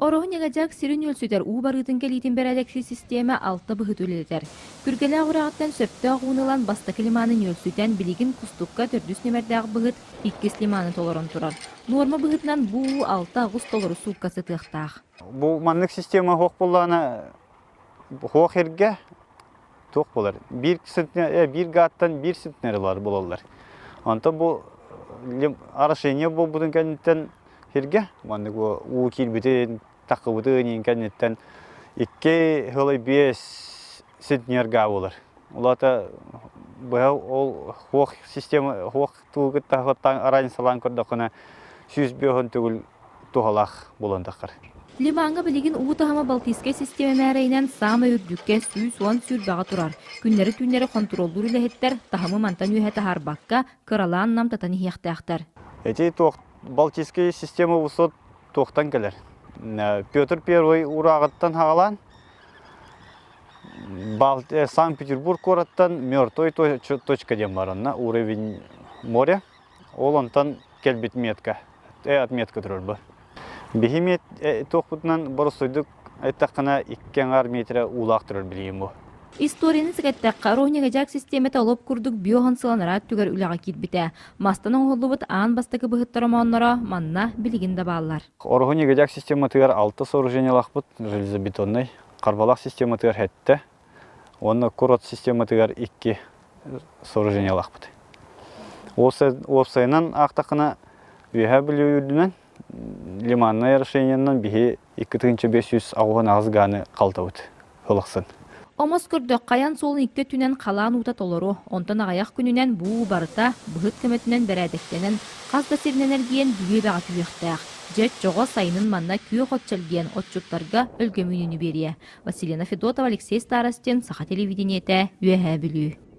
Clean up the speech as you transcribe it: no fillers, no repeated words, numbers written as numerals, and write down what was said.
Ороһу Ньыгадьаак сирин үөлсүтэр уу барыытын кэлиитин бэрээдэксий систиэмэ алта быһыт үлэлэтэр. Күргэлээх үрэҕиттэн сөптөөх ууну ылан бастакы лиманы нүөлсүтэн, билигин Кустукка төрдүс нүмэрдээх быһыт иккис лиманы толорон турар. Нуорма быһыытынан бу уу алта-аҕыс толору суукка сытыахтаах. Бу маннык система суох буоллаҕына, суох эргэ туох буолар? Биир биир гааттан биир сентнерлар буолаллар. Онтон бу орошение буолбутун кэнниттэн сиргэ маннык уу киирбитин, таххыбытын иин кэнниттэн икки сылай биэс сентнерга буолар. Улата быһа ол хуох система хуох туу кытта разницалаан көрдөххүнэ 105 төгүл туһалаах буолан таххар. Лимаҥҥа билигин уу таһыма Балтийскай систиэмэ мээрэйинэн саамай үрдүккэ 110 сүүрбэҕэ турар. Күннэри-түүннэри хонтуруоллуур үлэһиттэр таһымы мантан үөһэ таһаарбакка, кыралаан намтатан иһиэхтээхтэр. Ити туох Балтийскай система высот туохтан кэлэр? Петр Первый урааҕыттан хаҕалаан Санкт-Петербург куораттан мертвой точка диэн бар онно уровень моря. Ол онтон кэлбит метка, отметка турар бу. Биһи мет туохпутунан боростуойдук эттэххинэ икки аҥаар метрэ уулаах турар билигин бу. Историяны сэгэттэххэ, Роһнягадьаак систиэмэтэ олоп курдук биоһон сыланара өттүгэр үлэҕэ киирбитэ. Мастан оҥоһуллубут аан бастакы быһыттар омоонноро манна билигин да бааллар. Ороһу-Нигадьаак систематыгар алта сооружениелаахпыт железобетоннай, Харбалаах систематыгар сэттэ уонна Курот систематыгар икки сооружениелаахпыт. Уопсайынан аахтаххына, Үөһээ Бүлүү үрдүнэн лиманнай орошениенан биһи 2588 гааны халтабыт ылахсын. Омос көрдөх, хайан суолун икки өттүнэн халаан уута толору, онтон аҕыйах күнүнэн бу уу барыта быһыт көмөтүнэн бэрээдэктэнэн, хас да сиринэн эргийэн Бүлүү эбэҕэ түһүөхтээх. Дьэ, оччоҕо сайынын манна күөх от чэлгиэн отчуттарга өлгөм үүнүүнү биэриэ. Василина Федотова, Алексей Старостин, Саха телевидениетэ, Үөһээ Бүлүү.